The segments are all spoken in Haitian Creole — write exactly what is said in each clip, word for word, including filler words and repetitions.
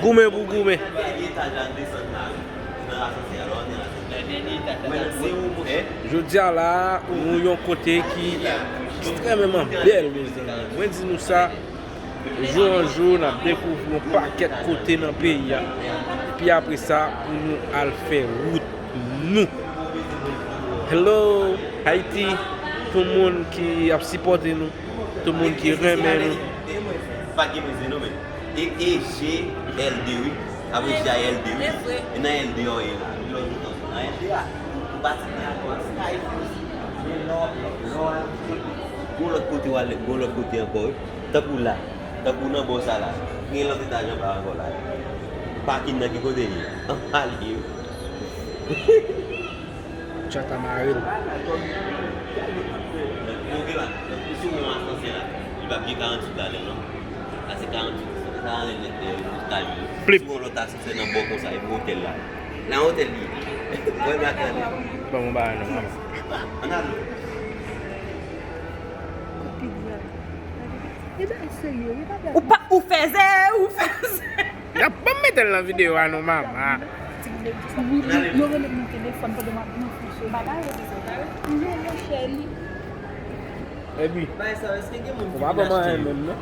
Goumen pou goumen. Jodi a la, nou yon kote ki ekstrèmeman bèl, mezanmi. Mwen di nou sa, jou an jou, n ap dekouvri yon pakèt kote nan peyi a. Epi apre sa, pou nou al fè wout nou. Hello, Haiti, tout moun ki ap sipòte nou, tout moun ki renmen nou. Pa gen mizè non, men. E, e G L D, wi. Apre G A L D, wi. E nan L D a w ye la. Nan L D a. Ou pati nan akò a Skype. Men lò, lò a, gon lòt kote w ale, gon lòt kote ankò, wi. Tankou la. Tankou nan bò sa la. Gen lòt etaj anba ankò la. Pakin nan ki kote li ye? Anba li ye, wi. Tchat a mare l. Monte la, si w wè yon asansè la, li p ap gen karanntuit ladan l non. Sa se karanntuit, sa anlè nèt dèyè yo, tout kalye yo. Plip. Si w wè yon lòt asansè nan bò konsa, epi otèl la. Nan otèl li ye. Wè, m ap tande. Ban m yon bagay non, mama. Ann ale. Kote di a? E bagay serye, e pa blag. Ou pa, ou fèzè, ou fèzè. Y ap ban m mete l nan videyo a non, mama. Wi, wi, yo rele m nan telefòn pandan m ap nan fouso. Bagay yo bezwen. Wi, monchè, li. Epi, ou pa ban m anyen menm non.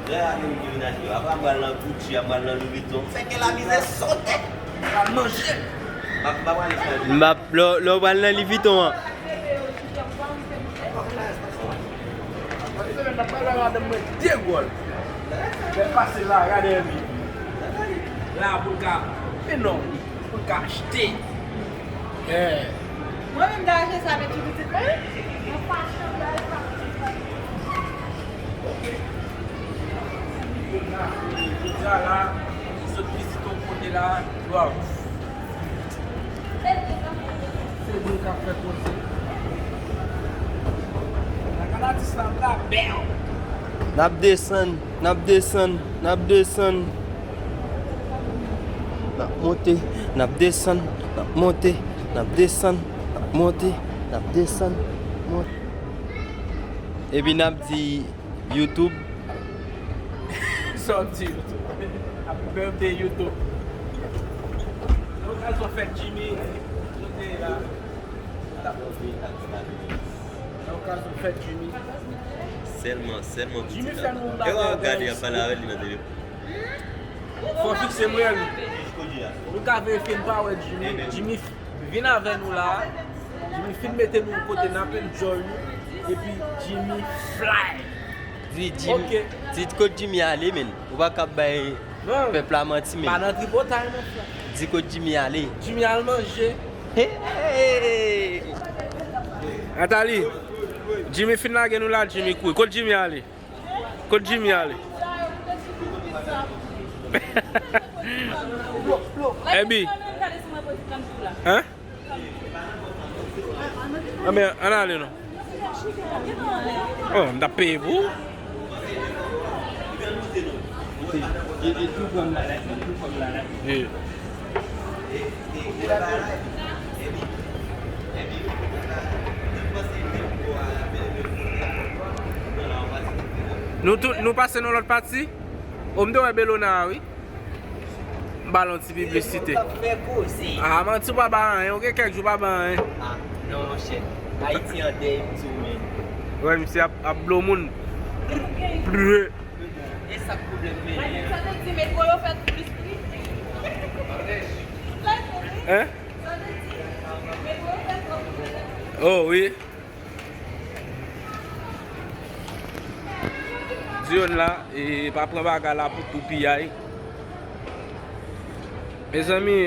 Lè a gen moun ki vin achte yo. Apa m pral nan Gucci, ap pral nan Louis Vuitton. Fè ke lamizè sote. Pral manje. M ap, m ap ale fè. M ap, lè, lè w pral nan Louis Vuitton an. Semèn nan pral la madanm mwen degòl. Lè pase la, gade mi. La pou l ka, men non, pou l ka achte. Yeah. Mwen menm ta achte sa, men ti pitit mwen. Nan fashion, la, e pa pitit mwen. Jodi a la, sot vizite yon kote la, waw. Se nou k ap fè koze. Gad atis la, m la bèl. N ap desann, n ap desann, n ap desann. N ap monte, n ap desann, n ap monte, n ap desann, n ap monte, n ap desann, monte. Epi n ap di YouTube. Sa w di YouTube? Happy birthday, YouTube. Nan okazyon fèt Jimmy, nou te la. Nan okazyon fèt Jimmy. Sèlman, sèlman Jimmy fè nou bagay. E w ap gade, y ap pale avè li nan telefòn. Fò fikse mwen. Nou ka verifye n pa wè Jimmy. Jimmy vin avè nou la. Jimmy fin mete nou kote n ap enjoy nou. Epi Jimmy fly. Di Jimmy, di kot Jimmy ale, men. Ou pa ka bay pèp la manti, men. Pa nan tripotay, mon frè. Di kot Jimmy ale. Jimmy al manje. Hey! Nathalie, Jimmy fin lage nou la, Jimmy kouri. Kot Jimmy ale? Kot Jimmy ale? Ebi. Hein? Anben, ann ale non. Oh, m t ap peye pou ou. Nou tou, nou pase nan lòt pati. O, m te wè Belona a, wi. M ba l yon ti piblisite. Se moun k ap fè koze. Ah, manti, w pa ba anyen. Ou gen kèk jou w pa ba anyen. Ah, non, monchè. Ayiti an dèy, m di w, men. Wè, misye ap, ap blow moun. Bleu. E sa k pwoblèm, men. Sa te di metwo yo fè plis pri. Hein? Sa te di metwo yo fè twòp pri. Oh, wi. Di yonn la, e pa pran bagay la pou tou piyay. Mezanmi,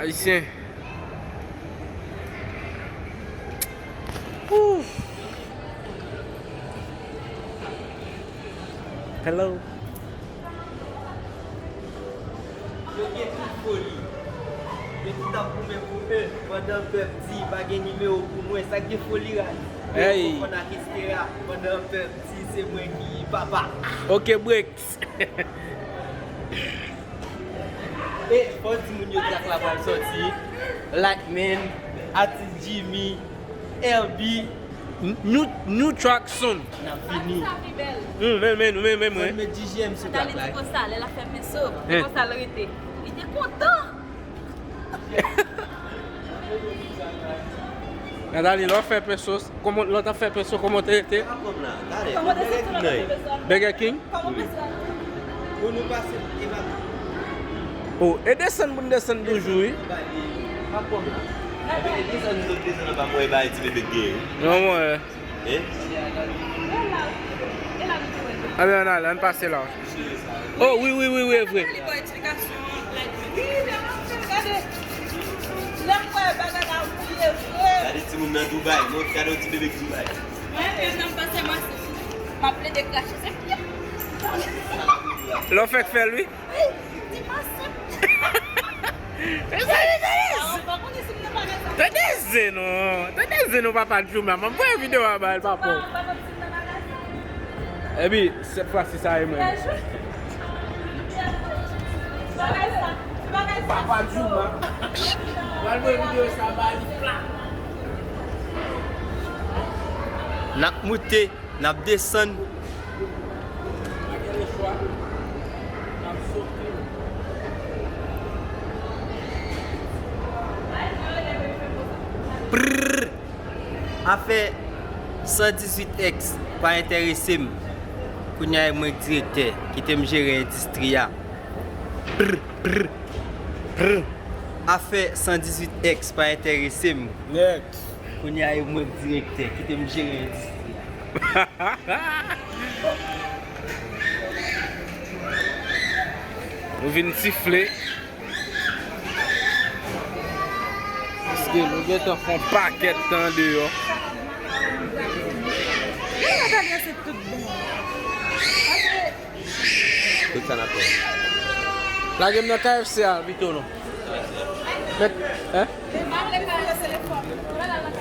ayisyen. Ouf. Hello. Yo gen tout foli. Yo tout ap goumen pou un, pandan pèp di pa gen nimewo pou mwen. Sa k gen foli raz. Hey. Yo konprann ak Estera, pandan pèp di se mwen ki papa. Ok, Bricks. E fò di moun yo trak la pral sòti. Lightman, atis Jimmy, L B, New, new track soon. N ap vini. Hmm, men, men, men, men, men. Fò n met D J M sou track la. Nathalie di konsa, lè l ap fè peso, se konsa l rete. Li te kontan. Nathalie, lè w fè peso, kòman, lè w t ap fè peso, kòman w te rete? Pa pran m la, gade, Burger King nan ye. Burger King? Pou nou pase, e pa. Oh, e desann pou n desann toujou, wi. Pa pran m la. Epi, desann, nou desann anba mwen, e ba ti bebe k genyen, wi. Non, mwen. Hein? Ann, ann ale, ann pase la. Oh, wi, wi, wi, wi, e vre. Gade timoun nan Dubai, mwen gade yon ti bebe k Dubai. Lè w fèk fè l, wi. Tande zen non. Tande zen non, papa Djouma. M ap voye videyo a ba l, papa. Epi, sèt fwa si sa e mwen. Papa Djouma. M ap voye videyo sa ba li flat. N ap moute. N ap desann. Prrr. Afè san dizuit X pa enterese m. Kounye a e mwen k direktè, kite m jere endistri a. Prr, prr, prr. Afè san dizuit X pa enterese m. Next. Kounye a e mwen k direktè, kite m jere endistri a. Nou vin sifle. Paske nou gentan fè yon pakèt tan deyò. Lè Nathalie se tout bon. Tout sa n ap fè. Lage m nan K F C a, pito non. Mèt, hein?